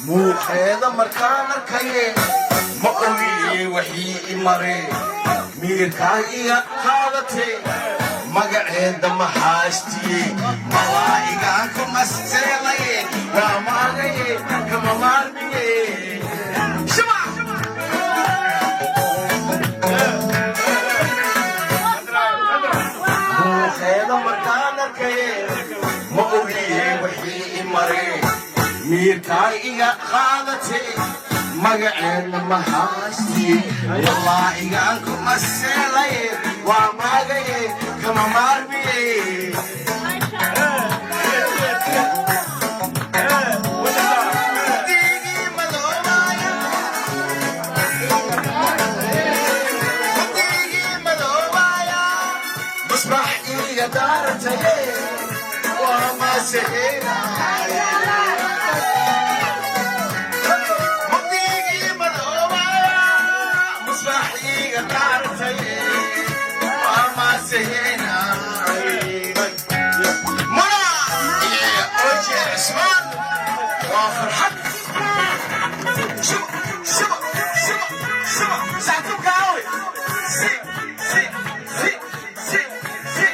Muuqeeda markaan arkaye, ma ogiye wixii i mare. Miirkaa iga qaadatay, magaceeda ma haastiye. Malaa'igaan ku maseelaye, waa maagaye, kama maarmiye. Shaba! Muuqeeda markaan arkaye, ma ogiye wixii i mare. Miirkaa iga qaadatay, magaceedna ma haastiye. Malaa'igaan ku maseelaye, waa maagaye, kama maarmiye. Mugdigii madoobaaya, mugdigii madoobaaya, musbax iga daarataye, waa masehelaaye. Mugdigii madoobaaya, musbax iga daarataye, waa masehelaaye. Muna iyo Oje Cismaan waa farxad. Shuba, shuba, shuba, shuba. Sacabka aawe. Si, si, si, si, si.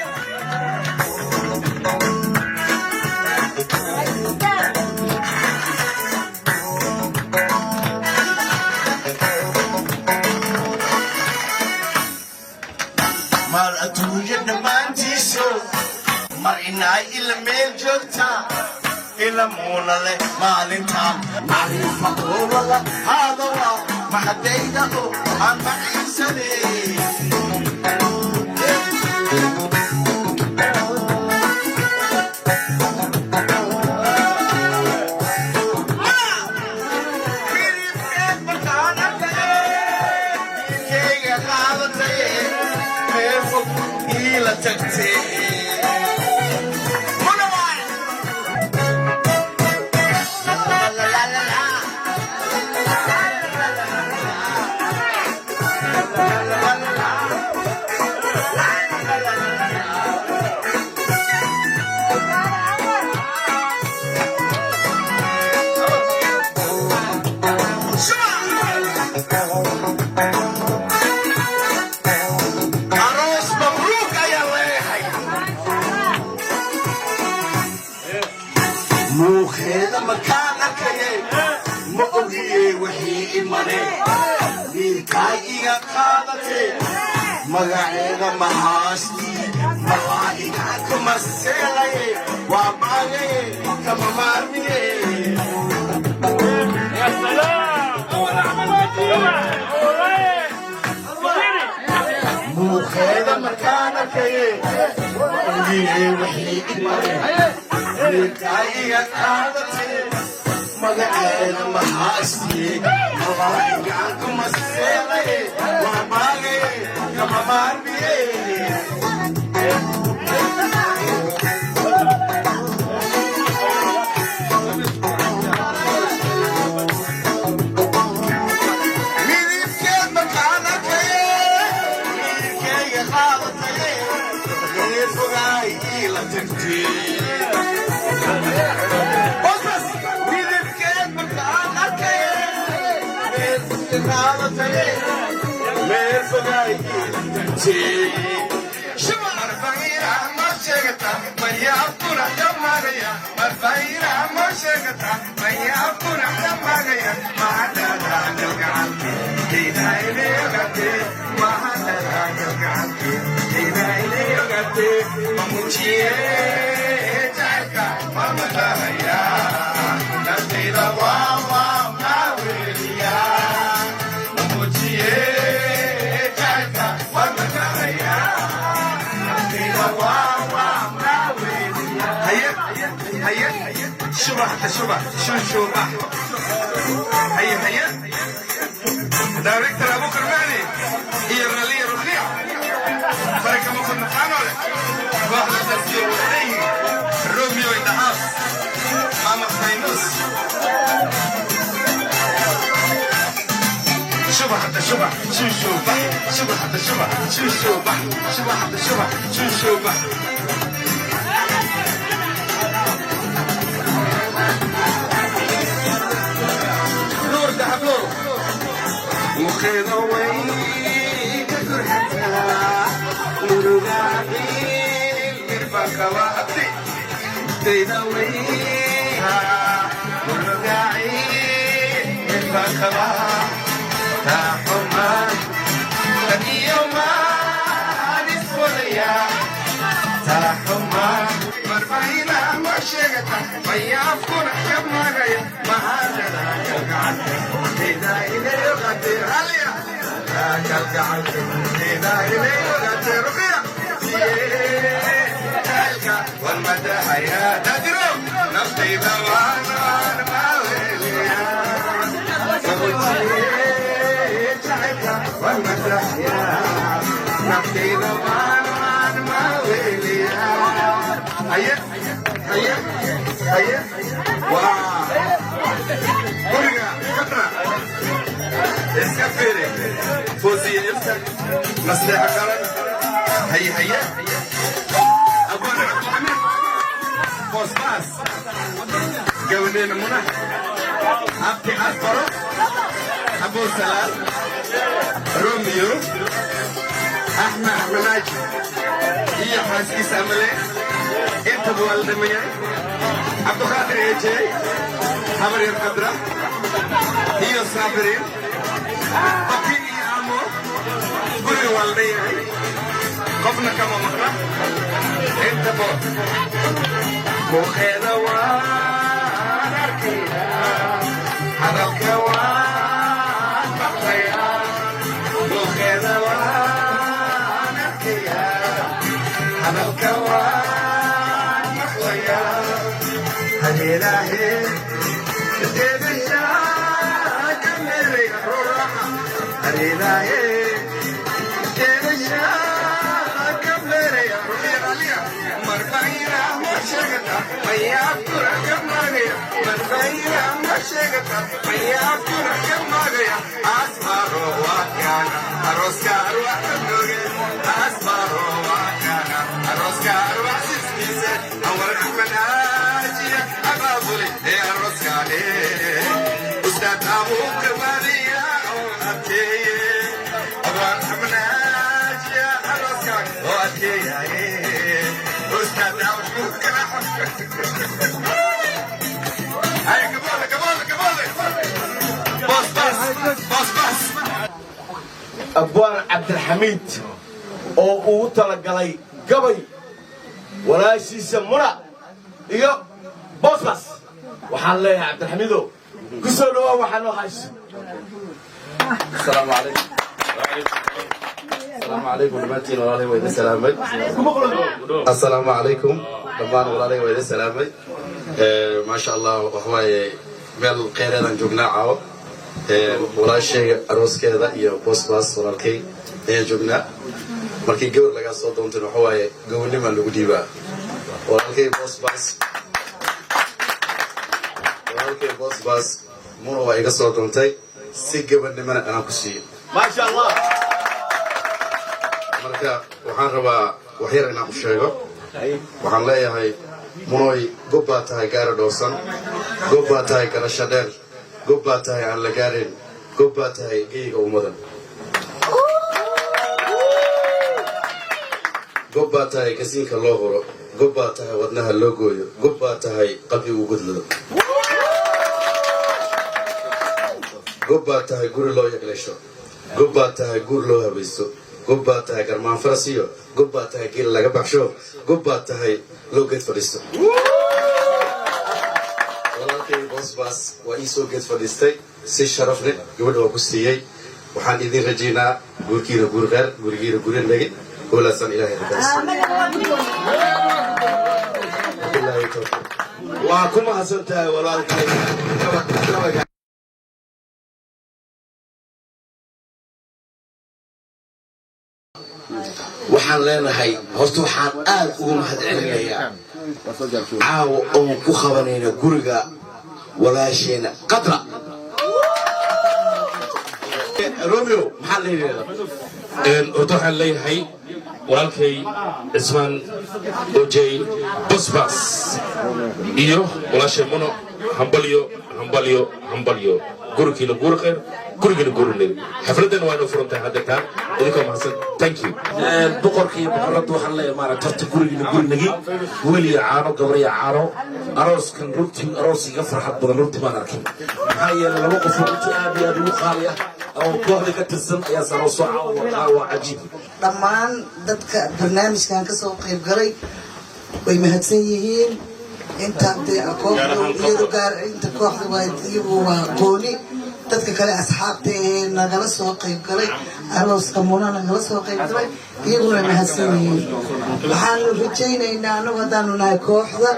Maal adduunyo dhammaantiiso mar inaay ila meel joogtaa, ila muuna leh maalintaan macrifadoolala haadawa mahadayda oo aan maciinsane. Midibkeed markaan arkaye, wiilkayga qaadataye, meel fog iila tagtee. Muna waay. La la la la la. La la la. La la la la. Aroos mabruuk ayaan leeyahay. Muuqeeda markaan arkaye, ma ogiye wixii i mare. Wiilkaa iga qaadatee, magaceeda ma haasti. Malaa'igaa kuma seelaye, waa maagaye, kama maarmiye. يا سلام، Muuqeeda markaan arkaye, ma ogiye wixii i mare. Wiilkaa iga qaadatee, magaceeda ma haastiye. Malaa'igaa kuma seelaye, waa maagaye, kama maarmiye. Midibkeed markaan arkaye, wiilkayga qaadataye, meel fogaay iila tagtee. Bosas, midibkeed markaan arkaye, meel foga qaadataye, meel fogaay iila tagtee. هيا هيا، شبح شبح، شو شبح، هيا هيا. دايركتور ابو كرماني هي الرالية الرخيع بركة ممكن نحانولة واحدة تسجيل وليه روميو in the house، ماما فاينوس. شبح حتى شبح، شو شبح، شبح حتى شبح، شو شبح، شبح حتى شبح، شو شبح. Muuqeeda way ka gurxataa murugaciil mirbaan qabaa abti dayda way murugaciil mirbaan qabaa taaxumaan tan iyo maan iswadayaa taaxumaan marbayna ma sheegata mayaafkuna ka maagaya mahadada kalgacalka dayda ilayo qatay haliya kalgacalka dayda ilayo qatay ruqiya jacaylka wan madaxaya dadiro naftayda waan waan maaweliya jacaylka wan madaxaya naftayda waan waan maaweliya. Haye haye haye, waa guriga Khadra iska fiiri, Foosiya Ifta, Nasteexa Qaran. Haye haye, Abwana Cabdixamiid Boosbaas, gabadheena Muna, Abti Asbaro, Abu Salaal, Romeo, Axmed, Axmed Naaji iyo xaaskiisa Amale, intaba waa la dhameeyay. Cabdiqaadir Eje, habaryar Khadra iyo Saabiriin Baki iyo Amo, guriga waa la dhanyahay, qofna kama maqla intaba. Muuqeeda waan arkayaa, hadalka waan maqlayaa. Muuqeeda waan arkayaa, hadalka waan maqlayaa. Hayeelaahe deedashaa ka meelaya rooraxa, hayeelaahe deedashaa ka meelaya ruqya marbayna ma sheegata mayaafkuna ka maagaya, marbayna ma sheegata mayaafkuna ka maagaya. Asmaro waa kaana arooska arwax ka nooge, asmaro waa kaana arooska arwax siskiise. Awar Axmed Aajiya abaabuli ee arooskaane, Ustaad Abuukar Maadiya oo adkeeye, Abaan Axmed Aajiya arooskaan oo adkeeyaye, Ustaad Abuukar Axmed. Hay, kaboole kaboole kaboole, boos baas boos baas. Abwaan Cabdilxamiid oo ugu talagalay gabay walaashiisa Muna iyo Bosbas, waxaan leeyahay Cabdilxamiidow, ku soo dhawaa waxaa noo hayso. السلام عليكم، السلام عليكم dhammaantiin walaalay waa idin salaamay. Assalaamu calaykum dhammaan walaalay, waa idin salaamay. Maasha Allah, waxa waaye meel kheyreedaan joognaa caawo. Walaashayga arooskeeda iyo Bosbas walaalkay ayaan joognaa. Markii gabar lagaa soo doontay, waxa waaye gobonimaa lagu dhiibaa. Walaalkay Bosbas, walaalkay Bosbas, Muna waa iga soo doontay, si gabadhnimana anaan ku siiyo. Maasha Allah. Marka waxaan rabaa wax yar inaan u sheego. Waxaan leeyahay Munoy, gob baa tahay gaara dhowrsan, gob baa tahay garasho dheer, gob baa tahay aan la gaarin, gob baa tahay geyga ummadan, gob baa tahay gasiinka loo huro, gob baa tahay wadnaha loo gooyo, gob baa tahay qalbigu gudlado, gob baa tahay guri loo yagleesho, gob baa tahay guur loo habaysto, gob baa tahay garmaan farasiyo, gob baa tahay geel laga baxsho, gob baa tahay loo geed fadhiisto. Walaalkay Boosbaas waa ii soo geed fadhiistay si sharaf leh, gabadha waa ku siiyey. Waxaan idin rajaynaa guurkiina guur kheer, gurigiina guri nagi hoolaasaan Ilahay idinkaas. Billaahi tawfiiq. Waa ku mahadsan tahay walaalkay gabayga. Waxaan leenahay horta waxaan aad ugu mahad celinayaa caawa oon ku qabanayna guriga walaasheena Qadra. Romeo, maxaa la yidhahdaa? Horta waxaan leeyahay walaalkay Cismaan Ojey Bosbas iyo walaashay Muno, hambalyo hambalyo hambalyo. Gurigiina guur khayr, gurigiina guurinay. Xafladdan waa inoo furan tahay haddeertaan. Idinkoo mahadsan, thank you. Boqorka iyo boqoradda waxaan leeyahay, maaragta, horta gurigiina gurinagi, wiil iyo caano, gabar iyo caano. Arooskan runtii aroos iga farxad badan runtii baan arkin, maxaa yeelay laba qof oo runtii aad iyo aad ugu qaali ah oo kooxda ka tirsan ayaa saroosoo caawa. Waa cajiib. Dhammaan dadka barnaamijkan ka soo qayb galay way mahadsan yihiin. Inta dee kooxda iyadu gaar, inta kooxda waa iyagu waa gooni. Dadka kale asxaabta ee nagala soo qayb galay arooska Muna nagala soo qayb galay, iyaguna way mahadsan yihiin. Waxaanu rajaynaynaa anagu haddaanu nahay kooxda,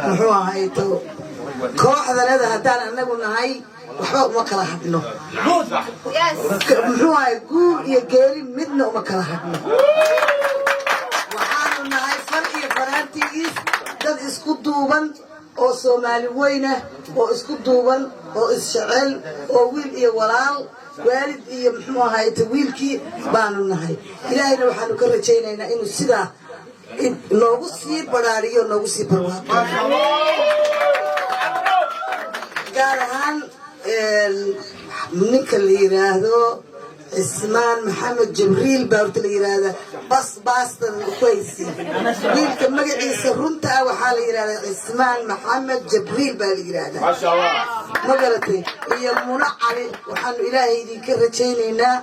muxuu ahayto, kooxdanada haddaan anagu nahay, waxba uma kala hadhno, muxuu ahay, guur iyo geeri midna uma kala hadhno. Waxaanu nahay far iyo faraantigiis, dad isku duuban oo Soomaali weynah oo isku duuban oo isjecel oo wiil iyo walaal, waalid iyo, muxuu ahayte, wiilkii baanu nahay. Ilaahayna waxaanu ka rajaynaynaa inuu sidaa noogu sii badhaariyo, noogu sii barwaaqo. Gaar ahaan ninka la yidhaahdo Cismaan Maxamed Jibriil baa horta la yidhaahdaa Bas Baastan ku haysi. Wiilka magaciisa runta ah waxaa la yidhahdaa Cismaan Maxamed Jibriil baa la yidhaahdaa, ma garatay? Iyo Muno Cali, waxaanu Ilaahay idinka rajaynaynaa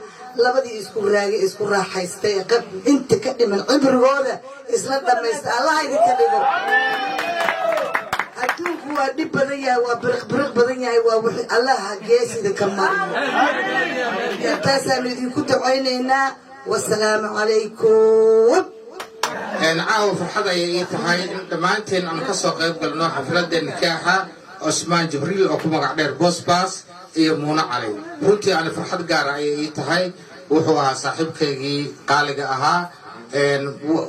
labadii isku raagay, isku raaxaystay ee inta ka dhiman cimrigooda isla dhammaysta Allaha idinka dhigo. Adduunku waa dhib badan yahay, waa biriq biriq badan yahay, waa wixii Allaha geesida ka mariyo. Taasaanu idinku ducaynaynaa. Wasalaamu calaykum. Caawa farxad ayay ii tahay in dhammaanteen aan ka soo qayb galno xafladda nikaaxa Cusmaan Jibriil oo ku magac dheer Bosbas iyo Muune Cali. Runtii ani farxad gaara ayay ii tahay. Wuxuu ahaa saaxiibkaygii qaaliga ahaa.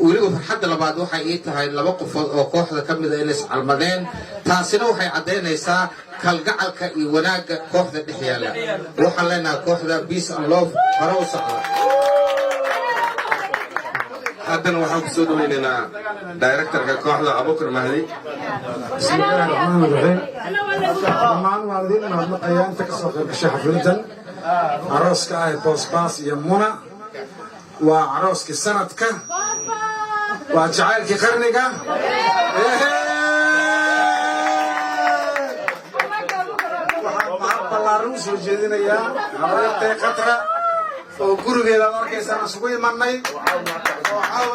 Weliba farxadda labaad waxay ii tahay laba qofood oo kooxda ka mida inay iscalmadeen. Taasina waxay caddaynaysaa kalgacalka iyo wanaagga kooxda dhex yaalla. Waxaan leenahay kooxda peace and love, hore u socda. Haddana waxaan ku soo dhaweynaynaa directorka kooxda, Abukar Mahdi. Bismillahi raxmaan raxiim. Dhammaan waan idiin mahadnaqayaa inta kasoo qayb gashay xafladan arooska ah ee Boosbaas iyo Muna. Waa arooskii sanadka, waa jacaylkii qarniga. Waxaan mahad ballaaran u soo jeedinayaa habaryartay Khatra oo gurigeeda ad arkaysaan isugu imanay oo caawa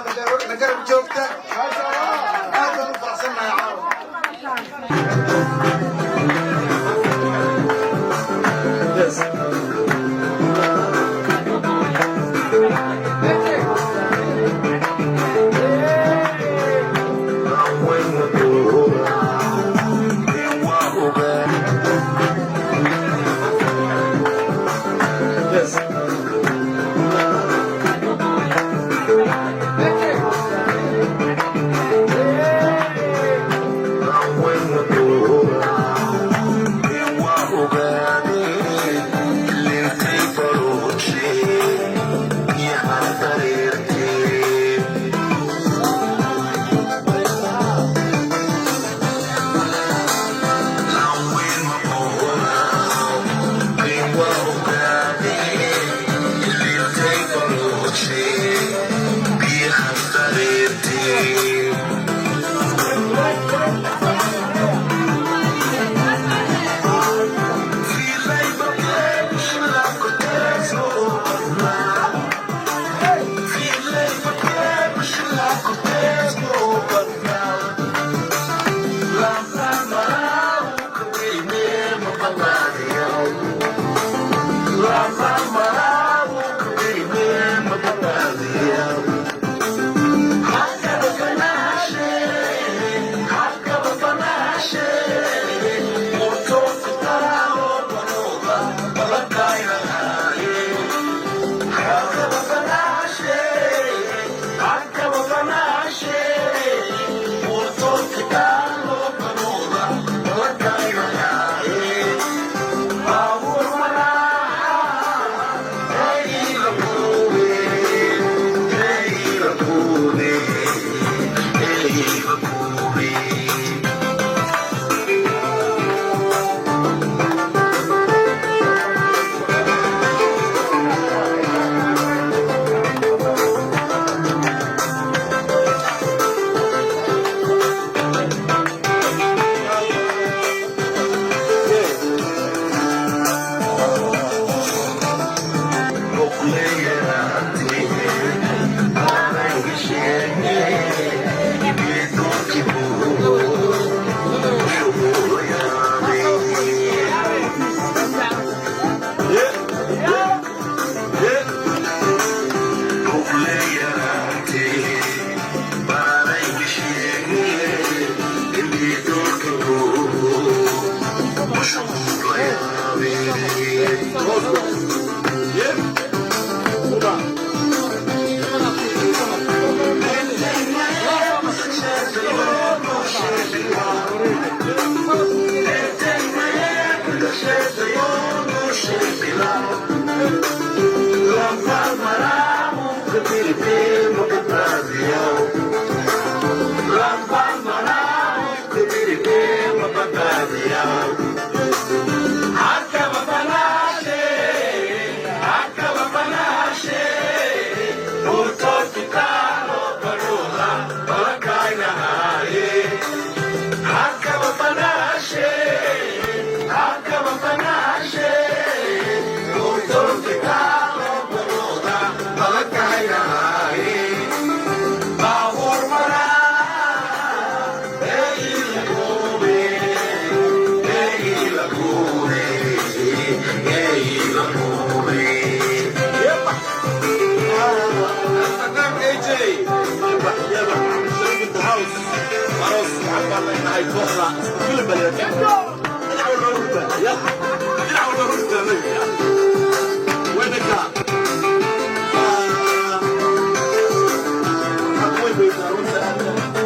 na garab joogta. Aad baan u faraxsannahay caawa.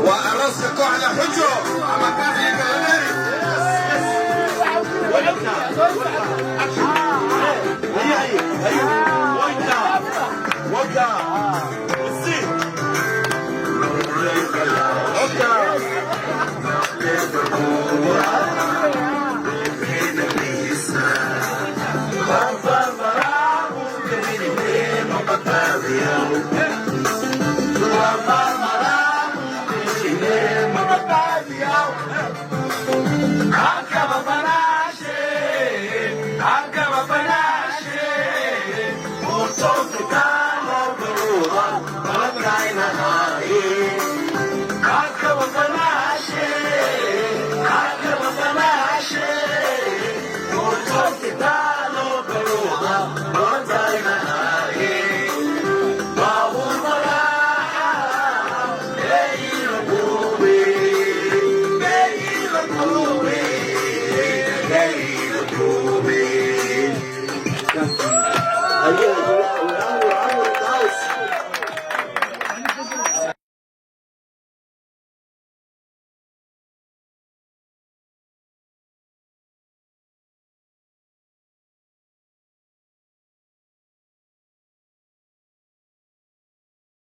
Waa arooska kooxda Xujo ama Kaafiya Galadari.